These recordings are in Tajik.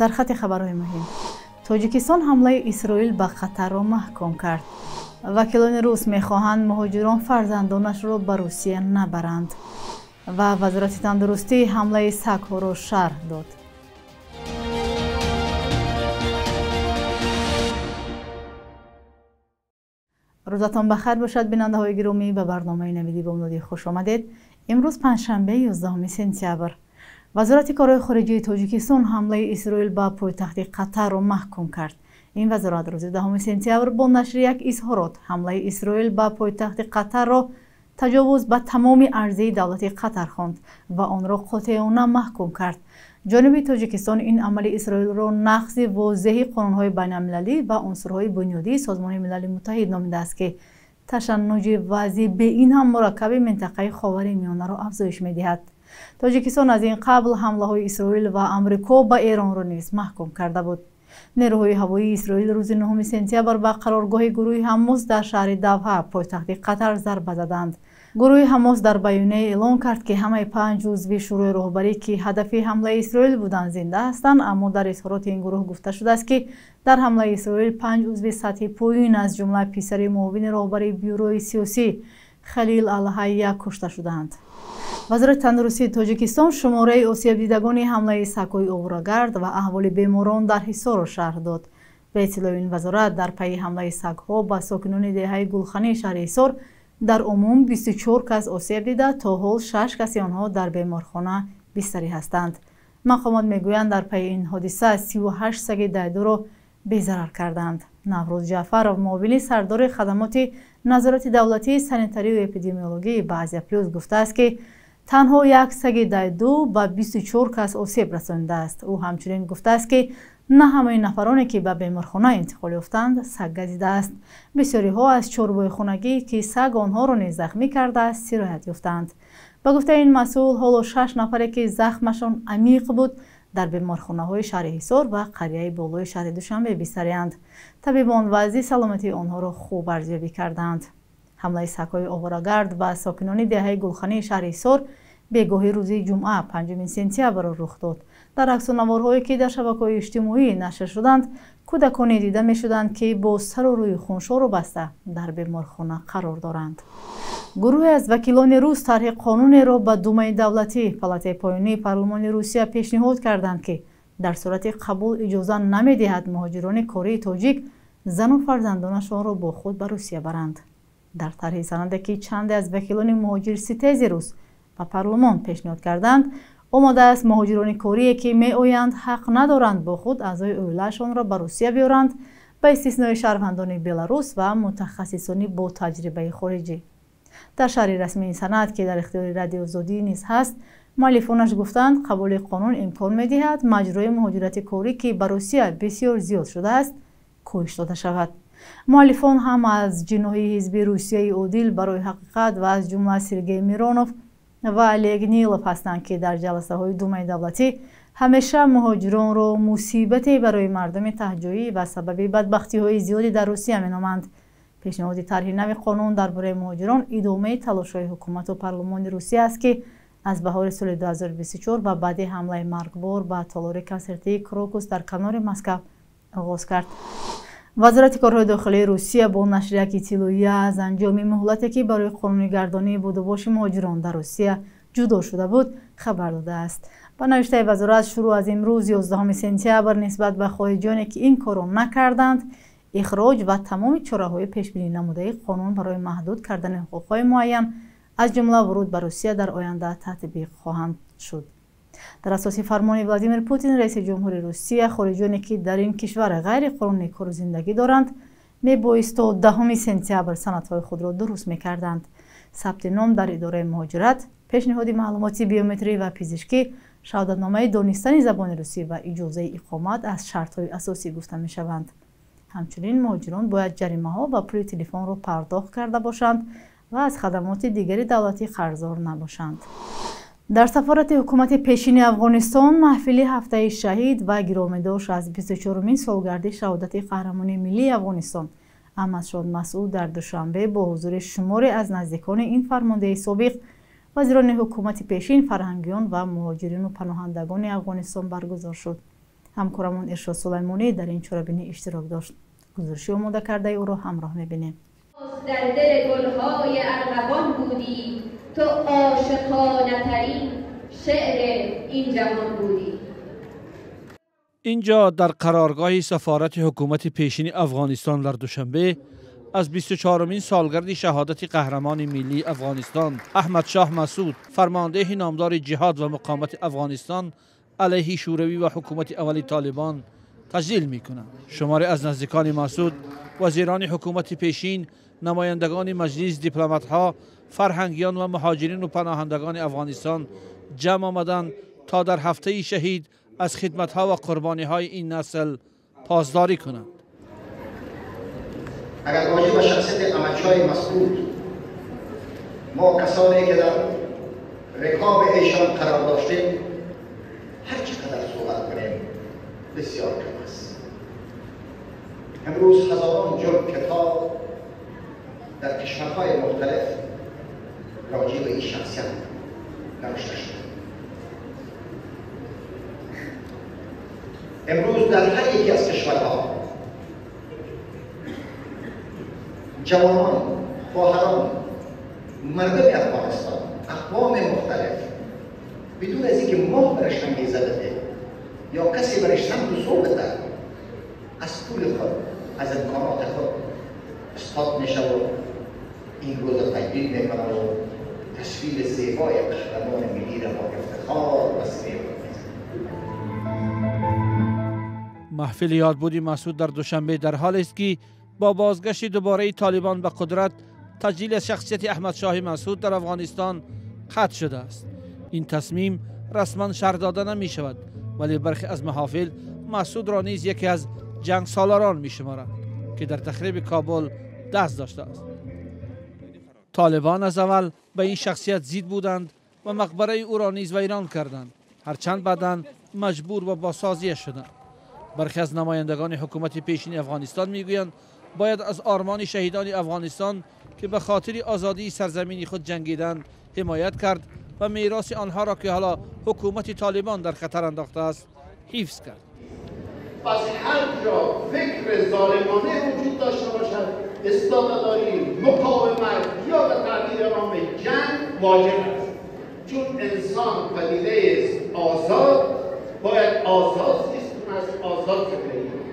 Сархати хабарҳои муҳим. Тоҷикистон ҳамлаи Исроил ба Қатарро маҳкум кард. Вакилони рус мехоҳанд муҳоҷирон фарзандонашро ба Русия набаранд. Ва Вазорати тандурустӣ ҳамлаи сагҳоро шарҳ дод. Рӯзатон ба хайр бошад, бинандаҳои гиромӣ, ба барномаи Навиди Бомдодӣ хуш омадед. Имрӯз панҷшанбе, 11 сентябр. Вазорати корҳои хориҷии Тоҷикистон ҳамлаи Исроил ба пойтахти Қатарро маҳкум кард. Ин вазорат рӯзи 10 сентябр бо нашри як изҳорот ҳамлаи Исроил ба пойтахти Қатарро таҷовуз ба тамоми арзии давлати Қатар хонд ва онро қотеона маҳкум кард. Ҷониби Тоҷикистон ин амали Исроилро нақзи возеҳи қонунҳои байналмилалӣ ва унсурҳои бунёдии Созмони Милали Муттаҳид номидааст, ки ташаннуҷи вазъи беин ҳам мураккаби минтақаи Ховари Миёнаро афзоиш медиҳад. Тоҷикистон аз ин қабл ҳамлаҳои Исроил ва Амрико ба Эронро низ маҳкум карда буд. Нерӯҳои ҳавоии Исроил рӯзи 9 сентябр ба қароргоҳи гурӯҳи Ҳамос дар шаҳри Давҳа, пойтахти Қатар, зарба заданд. Гурӯҳи Ҳамос дар баёния эълон кард, ки ҳамаи 5 узви шӯрои роҳбарӣ, ки ҳадафи ҳамлаи Исроил буданд, зинда ҳастанд, аммо дар изҳороти ин гурӯҳ гуфта шудааст, ки дар ҳамлаи Исроил 5 узви сатҳи поин, аз ҷумла писари муовини роҳбари бюрои сиёсӣ Халил Алҳайя, кушта шуданд. Вазорати тандурустии Тоҷикистон шумораи осебдидагони ҳамлаи сагҳои оворагард ва аҳволи беморон дар Ҳисорро шарҳ дод. Ба иттилои ин вазорат, дар пайи ҳамлаи сагҳо ба сокинони деҳаи Гулхании шаҳри Ҳисор дар умум 24 кас осеб дида, то ҳол 6 каси онҳо дар беморхона бистарӣ ҳастанд. Мақомот мегӯянд, дар пайи ин ҳодиса 38 саги дайдуро безарар карданд. Наврӯз Ҷаъфаров, муовини сардори хадамоти назорати давлатии санитарию эпидемиологӣ ба Азия Плюс гуфтааст, ки танҳо як саги дайду ба 24 кас осеб расонидааст. Ӯ ҳамчунин гуфтааст, ки на ҳамаи нафароне, ки ба беморхона интиқол ёфтанд, саг газидааст. Бисёриҳо аз чорвои хонагӣ, ки саг онҳоро низ захмӣ кардааст, сироят ёфтанд. Ба гуфтаи ин масъул, ҳоло 6 нафаре, ки захмашон амиқ буд, дар беморхонаҳои шаҳри Ҳисор ва қарияи болои шаҳри Душанбе бистариянд. Табибон вазъи саломатии онҳоро хуб арзёбӣ карданд. Ҳамлаи сагҳои оворагард ба сокинони деҳаи Гулхании шаҳри Ҳисор бегоҳи рӯзи ҷумъа, 5 сентябр рух дод. Дар аксунаворҳое, ки дар шабакаҳои иҷтимоӣ нашр шуданд, кӯдаконе дида мешуданд, ки бо сару рӯи хуншору баста дар беморхона қарор доранд. Гурӯҳе аз вакилони рус тарҳи қонунеро ба Думаи давлатӣ, палатаи поёнии парлумони Русия, пешниҳод карданд, ки дар сурати қабул иҷоза намедиҳад муҳоҷирони кории тоҷик зану фарзандонашонро бо худ ба Русия баранд. Дар тарҳи санаде, ки чанде аз вакилони муҳоҷирситези рус ба парлумон пешниҳод карданд, омадааст муҳоҷирони корие, ки меоянд, ҳақ надоранд бо худ аъзои оилаашонро ба Русия биёранд, ба истиснои шаҳрвандони Беларус ва мутахассисони бо таҷрибаи хориҷӣ. Дар шарҳи расмии санад, ки дар ихтиёри Радиои Озодӣ низ ҳаст, муаллифонаш гуфтанд, қабули қонун имкон медиҳад маҷрои муҳоҷирати корӣ, ки ба Русия бисёр зиёд шудааст, коҳиш дода шавад. Муаллифон ҳам аз ҷиноҳи ҳизби Русияи Одил барои ҳақиқат ва аз ҷумла Сергей Миронов ва Олег Нилов ҳастанд, ки дар ҷаласаҳои Думаи давлатӣ ҳамеша муҳоҷиронро мусибате барои мардуми таҳҷоӣ ва сабаби бадбахтиҳои зиёде дар Русия меноманд. Пешниҳоди тарҳи нави қонун дар бораи муҳоҷирон идомаи талошҳои ҳукумату парлумони Русия аст, ки аз баҳори соли 2024 ва баъди ҳамлаи маргбор ба толори консертии Крокус дар канори Москав оғоз кард. Вазорати корҳои дохилии Русия бо нашри як иттилоия аз анҷоми муҳлате, ки барои қонунигардонии будубоши муҳоҷирон дар Русия ҷудо шуда буд, хабар додааст. Ба навиштаи вазорат, шурӯъ аз имрӯз, 11 сентябр, нисбат ба хориҷиёне, ки ин корро накарданд, ихроҷ ва тамоми чораҳои пешбинӣ намудаи қонун барои маҳдуд кардани ҳуқуқҳои муайян, аз ҷумла вуруд ба Русия, дар оянда татбиқ хоҳанд шуд. Дар асоси фармони Владимир Путин, раиси ҷумҳури Русия, хориҷиёне, ки дар ин кишвар ғайриқонунӣ кору зиндагӣ доранд, мебоист то 10 сентябр санадҳои худро дуруст мекарданд. Сабти ном дар идораи муҳоҷират, пешниҳоди маълумоти биометрӣ ва пизишкӣ, шаҳодатномаи донистани забони русӣ ва иҷозаи иқомат аз шартҳои асосӣ гуфта мешаванд. Ҳамчунин муҳоҷирон бояд ҷаримаҳо ва пули телефонро пардохт карда бошанд ва аз хадамоти дигари давлатӣ қарздор набошанд. Дар сафорати ҳукумати пешини Афғонистон маҳфили ҳафтаи шаҳид ва гиромидошт аз 24-умин солгарди шаҳодати қаҳрамони миллии Афғонистон Аҳмадшоҳ Масъуд дар Душанбе бо ҳузури шуморе аз наздикони ин фармондеҳи собиқ, вазирони ҳукумати пешин, фарҳангиён ва муҳоҷирину паноҳандагони Афғонистон баргузор шуд. Ҳамкорамон Иршод Сулаймонӣ дар ин чорабинӣ иштирок дошт. Гузориши омода кардаи ӯро ҳамроҳ мебинем. Дар дили гулҳои арғавон будӣ, ту ошиқонатарин шеъри ин ҷаҳон будӣ. Инҷо дар қароргоҳи сафорати ҳукумати пешини Афғонистон дар Душанбе аз 24-умин солгарди шаҳодати қаҳрамони миллии Афғонистон Аҳмадшоҳ Масъуд, фармондеҳи номдори ҷиҳод ва муқовимати Афғонистон алайҳи Шӯравӣ ва ҳукумати аввали Толибон таҷлил мекунанд. Шуморе аз наздикони Масъуд, вазирони ҳукумати пешин, намояндагони маҷлис, дипломатҳо, фарҳангиён ва муҳоҷирин ва паноҳандагони Афғонистон ҷамъ омаданд то дар ҳафтаи шаҳид аз хидматҳо ва қурбониҳои ин насл посдорӣ кунанд. Агар роҷеъ ба шахсияти Аҳмадшоҳи Масъуд мо касоне ки дар рикоби эшон қарор доштем ҳар чӣ қадар суҳбат кунем бисёр кам аст. Имрӯз ҳазорон ҷилд китоб дар кишварҳои мухталиф роҷеъ ба ин шахсият навишта шуда. Имрӯз дар ҳар яке аз кишварҳо ҷавонон, хоҳарон, мардуми Афғонистон, ақвоми мухталиф бидун аз инки моҳ бараш ангеза бده ё касе бараш самту сӯ бده, аз пули худ, аз имконоти худ истод мешавад, ин рӯзро таҷлил мекунад ва тасвири зебои қаҳрамони миллиро бо ифтихор ба синаи худ мезанад. Маҳфили ёдбуди Масъуд дар Душанбе дар ҳолест ки бо бозгашти дубораи Толибон ба қудрат таҷлил аз шахсияти Аҳмадшоҳи Масъуд дар Афғонистон қатъ шудааст. Ин тасмим расман шарҳ дода намешавад, вале бархе аз маҳофил Масъудро низ яке аз ҷангсолорон мешуморанд ки дар тахриби Кобул даст доштааст. Толибон аз аввал ба ин шахсият зид буданд ва мақбараи ӯро низ вайрон карданд, ҳарчанд баъдан маҷбур ба бозсозиаш шуданд. Бархе аз намояндагони ҳукумати пешини Афғонистон мегӯянд бояд аз ормони шаҳидони Афғонистон ки ба хотири озодии сарзамини худ ҷангиданд ҳимоят кард ва мероси онҳоро ки ҳоло ҳукумати Толибон дар хатар андохтааст ҳифз кард. پس هر جا فکر ظالمانه وجود داشته باشد، استاده‌داری، مقاومت یا به تعبیر عام جنگ واجب است. چون انسان پدیده است آزاد، باید آزاد زیست کند، آزاد زندگی کند.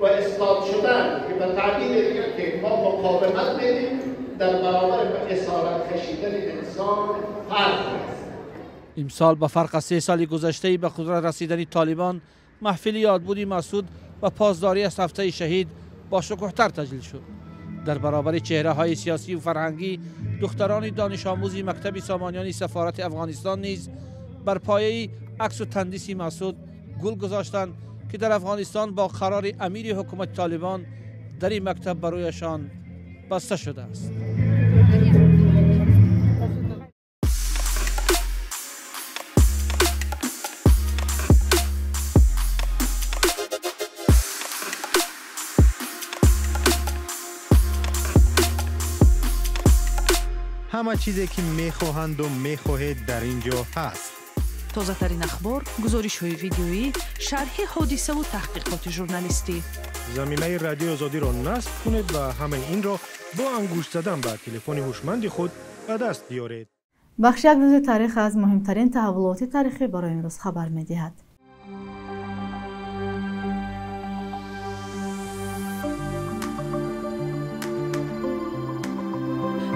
و استاد شدن که به تعبیر دیگر که ما مقاومت میدیم در برابر به اسارت کشیدن انسان فرق است. امسال با فرق از 3 سال گذشته به قدرت رسیدن طالبان، محفل یادبودی مسعود و پاسداری از هفته شهید با شکوه‌تر تجلیل شد. در برابر چهره‌های سیاسی و فرهنگی، دختران دانش آموزی مکتب سامانیان سفارت افغانستان نیز بر پایه عکس و تندیس مسعود گل گذاشتند که در افغانستان با قرار امیر حکومت طالبان در این مکتب برایشان بسته شده است. Ҳама чизе ки мехоҳанду мехоҳед дар ин ҷо ҳаст. Тозатарин ахбор, гузоришҳои видеоӣ, шарҳи ҳодисаву таҳқиқоти журналистӣ. Замимаи Радиои Озодиро насб кунед ва ҳамаи инро бо ангушт задан ба телефони ҳушманди худ ба даст биёред. Бахши як рӯзи таърих аз муҳимтарин таҳаввулоти таърихӣ барои имрӯз хабар медиҳад.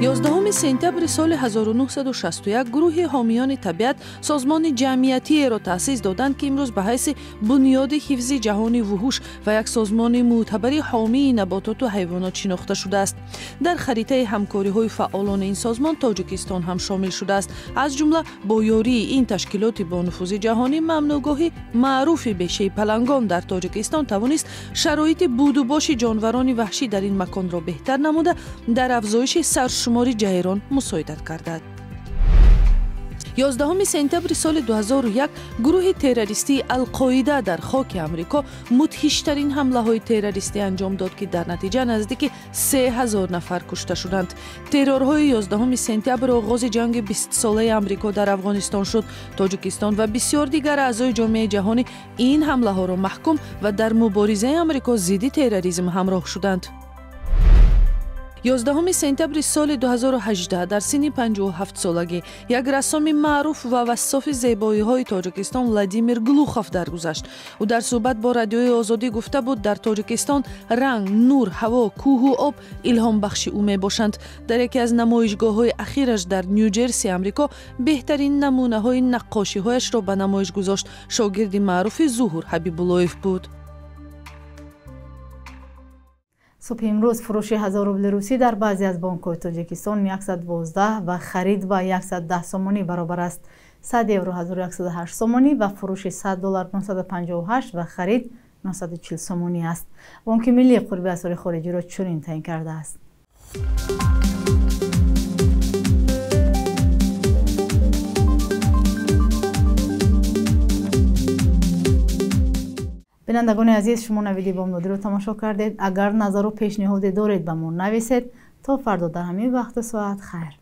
11 сентябри соли 1961 гурӯҳи ҳомиёни табиат созмони ҷамъиятиеро таъсис доданд, ки имрӯз ба ҳайси бунёди ҳифзи ҷаҳони вуҳуш ва як созмони мӯътабари ҳомии набототу ҳайвонот шинохта шудааст. Дар харитаи ҳамкориҳои фаъолони ин созмон Тоҷикистон ҳам шомил шудааст. Аз ҷумла бо ёрии ин ташкилоти бонуфузи ҷаҳонӣ мамнӯъгоҳи маъруфи бешаи палангон дар Тоҷикистон тавонист шароити будубоши ҷонварони ваҳшӣ дар ин маконро беҳтар намуда, дар афзоиши саршумори ҷайрон мусоидат кардад. 11 сентябри соли 2001 гурӯҳи террористии Алқоида дар хоки Амрико мудҳиштарин ҳамлаҳои террористӣ анҷом дод, ки дар натиҷа наздики 3000 нафар кушта шуданд. Террорҳои 11 сентябр оғози ҷанги 20-солаи Амрико дар Афғонистон шуд. Тоҷикистон ва бисёр дигар аъзои ҷомеаи ҷаҳонӣ ин ҳамлаҳоро маҳкум ва дар муборизаи Амрико зидди терроризм ҳамроҳ шуданд. 11 сентябри соли 2018 дар синни 57-солагӣ як рассоми маъруф ва вассофи зебоиҳои Тоҷикистон Владимир Глухов даргузашт. Ӯ дар суҳбат бо Радиои Озодӣ гуфта буд, дар Тоҷикистон ранг, нур, ҳаво, кӯҳу об илҳомбахши ӯ мебошанд. Дар яке аз намоишгоҳҳои ахираш дар Ню-Ҷерси, Амрико, беҳтарин намунаҳои наққошиҳояшро ба намоиш гузошт. Шогирди маъруфи Зуҳур Ҳабибуллоев буд. Субҳи имрӯз фурӯши 1000 рубли русӣ дар баъзе аз бонкҳои Тоҷикистон 112 ва харид ба 110 сомонӣ баробар аст. 100 евро 1108 сомонӣ ва фурӯши 100 доллар 958 ва харид 940 сомонӣ аст. Бонки Миллӣ қурби асъори хориҷиро чунин таъин кардааст. Бинандагони азиз, шумо навиди бомдодиро тамошо кардед. Агар назару пешниҳоде доред, ба мо нависед. То фардо дар ҳамин вақту соат, хайр.